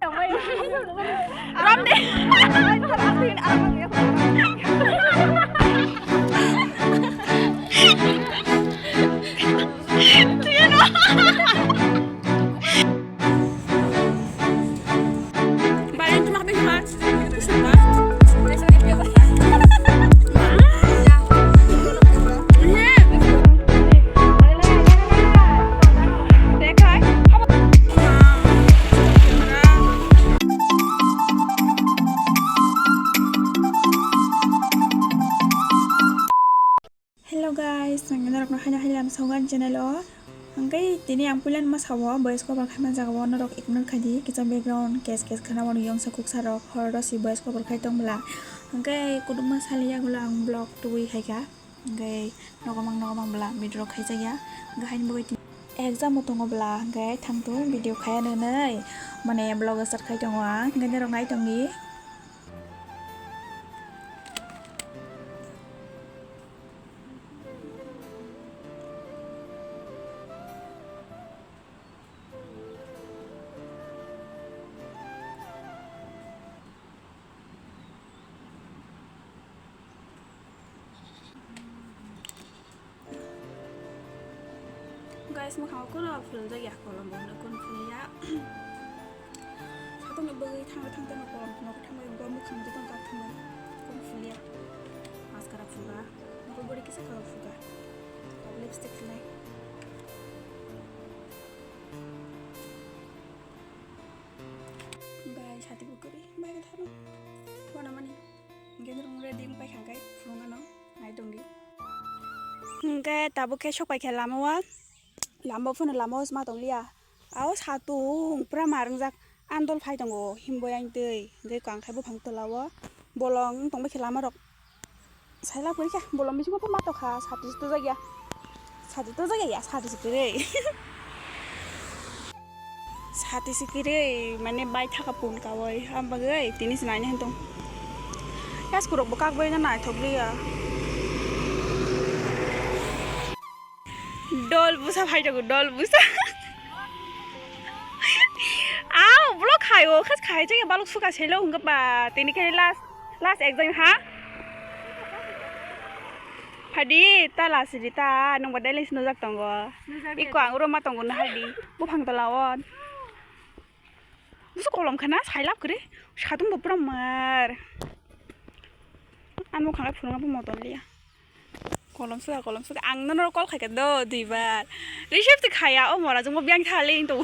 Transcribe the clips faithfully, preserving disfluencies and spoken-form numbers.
Ramde. Hello guys, ang norokno haino hailam sogan channel o. Hwnkhe tini ang puila ma sao, boys cover khaima jaga o norok ignore khaidi, kisa background kes kes khana mano yongsa kuksa rok, hor ro si boys cover khai tong bwla. Hwnkhe kudukma sali yagulo ang vlog tubui khaikha. Hwnkhe nogo mang nogo mang bwla video rok khaijakya. Hwnkhe haini bagwi exam bo tongo bwla, hwnkhe thangtong video khaya nwnwi mane vlog start khai tongo ang, hwnkhe norok nai tongdi. Guys, mwkhang o kono phuljakya, kolom bo hwnwi kono phulya. Satung ni bagwi thangwi thangwi no kolom phulno thangwi bo mwkhang jotong kar thangwi kono phulya. Mascara phulga, bo body kisa kolom phulga. Lipstick phulai. Guys, hati bo kwrwi bai tharo. Wana mani. Hwnkhe norok ready wng paikha hwnkhe phunukgano nai tongdi. Hwnkhe tabuk khe sok paikha lama o, lama o phano lama o ma tongliya. Ao satung pura mar wngjak, andol phai tongo himbo yang twi, hwnkhe kang khai buphang tola o bolong wng tong baikha lama rok. Saila kwrwi khe bolong bisingo ma tokha, sati se tojakya, sati tojakya ya, sati se kwrwi. Sati se kwrwi, mane bai thaka pun kawai, am bagwi tini se naina hentong. Yas kurok bo kak bai na naithok liya. Dol busa phai tongo, dol busa. Au, vlog khai o, khas khai jaya balok suka selo hwnkhe ba, tini khe last, last exam ha. Phadi, ta last di ta, nungba daily se nujak tongo. Nujak iko ya. Ang uro ma tongo nahar di. Buphang tola on. Busu kolom khana, sailap kre. Satung bo pura mar. Ano khana phunukna bo motom liya. Kolom suka, kolom suka. Ang nono call khaikha do, duibar. Receive to khaya, o mora jongbo biyang thali to.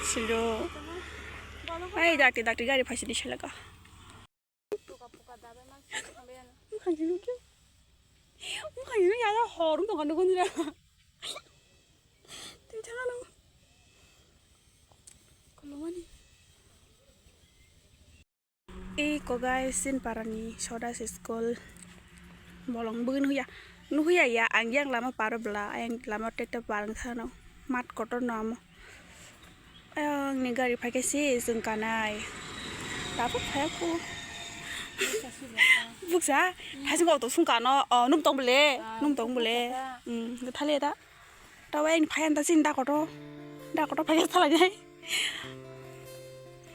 Silo. Ai, dakti, dakti gari phaisi di selaka. Mukhang jinu kyo. Mukhang jinu ya, ya, horum to kan dukun jira. Tui thangano. Kolomani. Ei kogai sin parani soda school bolong bugin huya nuhuya ya ang yang lama paro bla ayang lama tete parang thano mat kotor no amo ayang ni gari phaikhe si jwng kanai tabuk phaya ko buksa thasing auto sung kano o num tong bole num tong bole hmm thale ta. Tawai ni phai anta sin da koto. Da koto phai thala jai.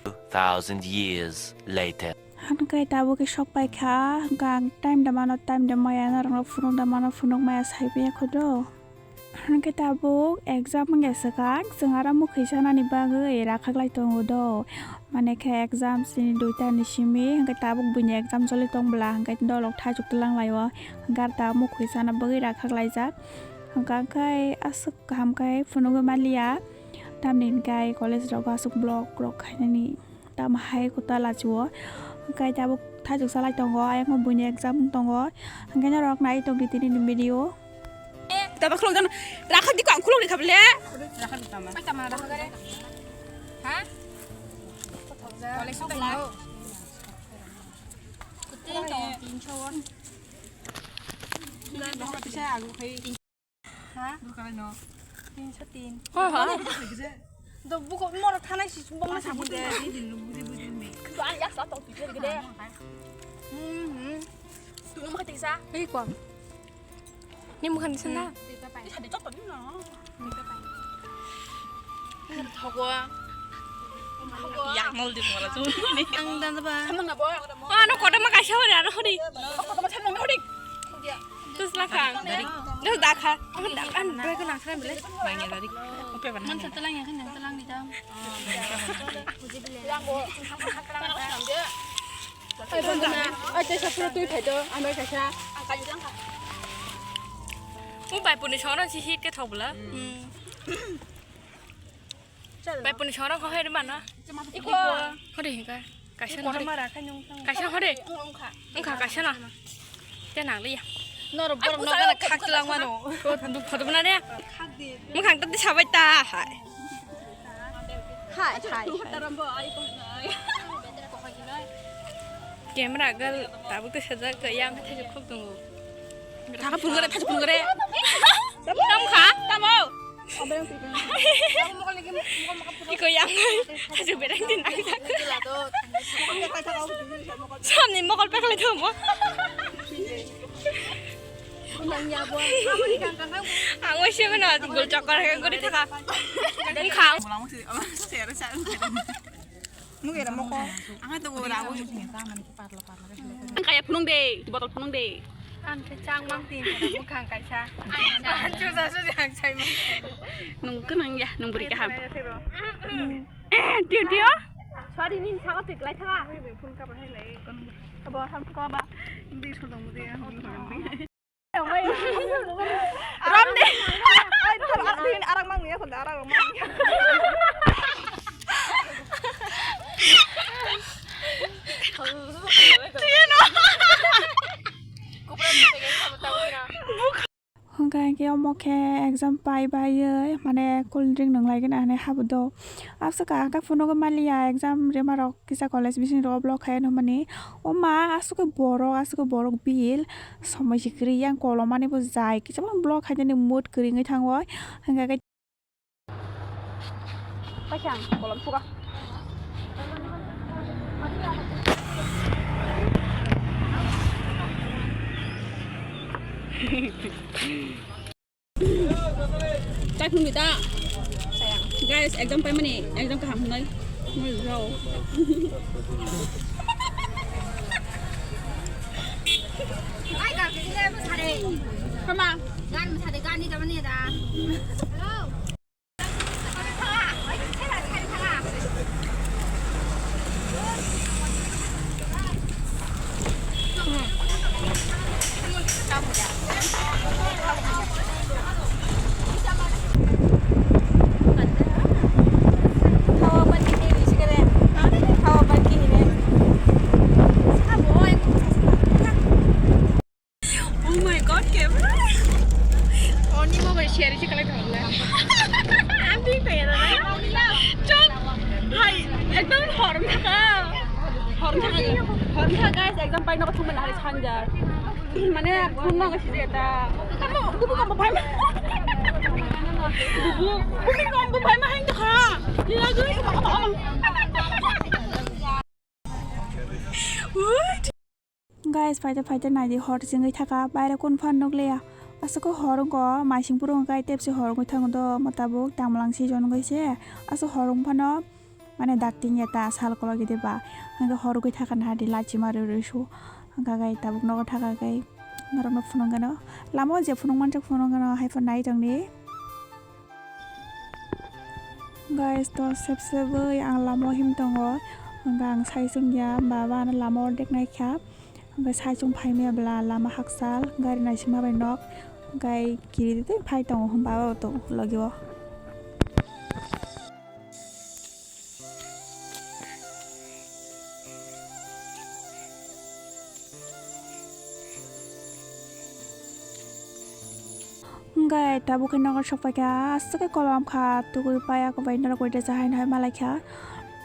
Two thousand years later. Hwnkhai tabuk khe sok pai kha. Hwnkhai ang time da mano, time da maya, norokno phunuk da mano, phunuk maya sai phiya kho do. Hwnkhai tabuk exam wngya swkang, chwng aro mwkhwi sanani bagwi rakhaklai tongo do. Mane khe exam chini duita ni simi, hwnkhai tabuk buini exam choli tong bwla, hwnkhai dolok thaichuk twlang lai o. Hwnkhai tabuk mwkhwi sana bagwi rakhaklaijak. Hwnkhai aswk kaham khe phunugwi manliya. Tamni hwnkhe college rogo aswk vlog rok khainani tamo hai kwtal achuo. Hwnkhe tabuk thaichuk salai tongo, ayangno buini exam wng tongo. Hwnkhe norok nai tongdi tini ni video. Tamo khulok jano rakha diko ang khulok rikha bole. Rakha diko tama. Pai tama rakha gare. Ha? College to lai. Kutin to tinso. Pisa agu khai. Ha? Bukalai no. Tinso tin. Ha, ha. Do buko moro thanai si bong na si bude. Bude bude me. Do ang yak sa to pije gede. Hmm. Tu no makati sa. Ei ko. Ni mukhan sana. Isa de chotto ni no. Thogo. Yakmal di mora tu. Ang dan ba. Ano kotor ma kaisa hori ano hori. Kotor ma samna hori. Tus lakha. Tus dakha. Ang dak an bai ko nang sai bele. Manya dari. Ope ban. Man sa talang ya kan talang di jam. Ai bondona. Ai te sapro tui phai do. Ang bai kaisa. Ang kali jang kha. Mo bai puni sona si hit ke thok bla. Bai puni sora ko hoi mano. Iko. Hore hinka. Kaisa hore. Kaisa hore. Wngkha kaisa no. Te nang liya. Norok borok no gana khak lang mano. Ko duk photo bana ne. Mukhang tadi sabai ta hai. Hai hai. Camera gal tabuk te sajak yang thai khok tongo. Thaka phun gore, thaka phun gore. Tam kha, tamo. Iko yang. Haju bereng din ang tak. Samni mokol pekle thomo. Ang oise mano gol chokor he gori thaka. Ang khang. Mugera moko. Ang to gora. Ang kaya phunung de, botol phunung de. Ang khe chang mang tin, mukhang kaisa. Ang chusa chusa ang chai mang. Nung kenang ya, nung beri kaham. Tio tio. Sorry, nin sago tik lai thaga. Phone ka bahai lai. Abo ham ko ba. Hindi sodong dia. Rom de. Ai, thar, ar, din, arak mang ya, khun, arak mang. Tino. Hwnkha hwnkhe omo khe exam pai baiwi, mane cold drink nwnglai gana hinwi habwdo. Aswk ang khe phunugwi manliya exam rwma rok. Kisa college bising rogo vlog khai hwnmani. O ma, aswk khe borok, aswk khe borok bil. Somoi se kwrwi yang kolomani bo jai. Kisa vlog khai nani mood kwrwi wngwi thango. Hwnkha khe. Paisang kolom suka. Chai phunukdi ta. Guys, exam paimani, exam kaham hwnwi. Mui rw. Kama. Gan masa de gan ni tamani da. Hello. Oh my God, camera. Oni mobile share se kalai thangla. Abi kaya na. Chok. Hai, ekdom horn thaka. Horn thaka. Horn thaka, guys, ekdom pai no thumna hari sanjar. Mane phone no gasi jeta. Kamu bubu kamu pai ma. Bubu, bubu kamu pai ma hai thaka. Lila gui. What? Guys, phaite phaite naidi hor chingwi thaka, baire kun phan nukliya. Aswk hor wngkha, maising phuru wngkha, tepsi hor wngwi thango do, mwtabuk tangmwlang season wngwi se. Aswk hor wng phano, mane dakti wngya ta, sal kolok gede ba. Hwnkhe hor wngwi thaka naidi lachima rw rw su. Hwnkha gai tabuk nogo thaka gai norokno phunukgano. Lama o je phunuk manjak phunukgano, hai phano nai tongdi. Guys, to sep sebwi ang lama o him tongo. Hwnkha ang sai chwngya, baba ano lama o deknai kha. Hwnkhe sai chwng phaimaya bwla lama hakchal, gari naisingma bai nok. Hwnkhe kiri twi phai tongo, baba bo tongo logi o. Hwnkhe tabuk khe nogo sokpai kha, aswk khe kolom kha, tugui paya kwbai norok bai resa haino hai malai kha.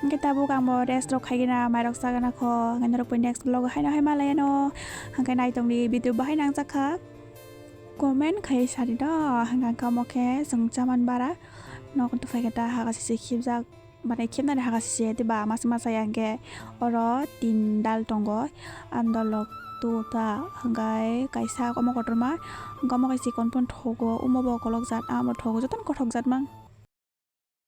Hwnkhe tabuk ang bo rest rok khaigena, mairok chagana kho, hwnkhe norok bai next vlog o haino hai malai ano. Hwnkhe naitongdi video bahai nangjakha, comment khai sadi do, hwnkhe omo khe chwng chaman bara. Nok tufai khe ta haka sisi khibjak, mane khibnani haka sisi diba masa masa yang khe oro tin dal tongo, ang dolok tu ta hwnkhe kaisa omo kotorma, hwnkhe omo kaisa chikon phano thogo, omo bo kolok jat, amo thogo, jotono kothok jat mang.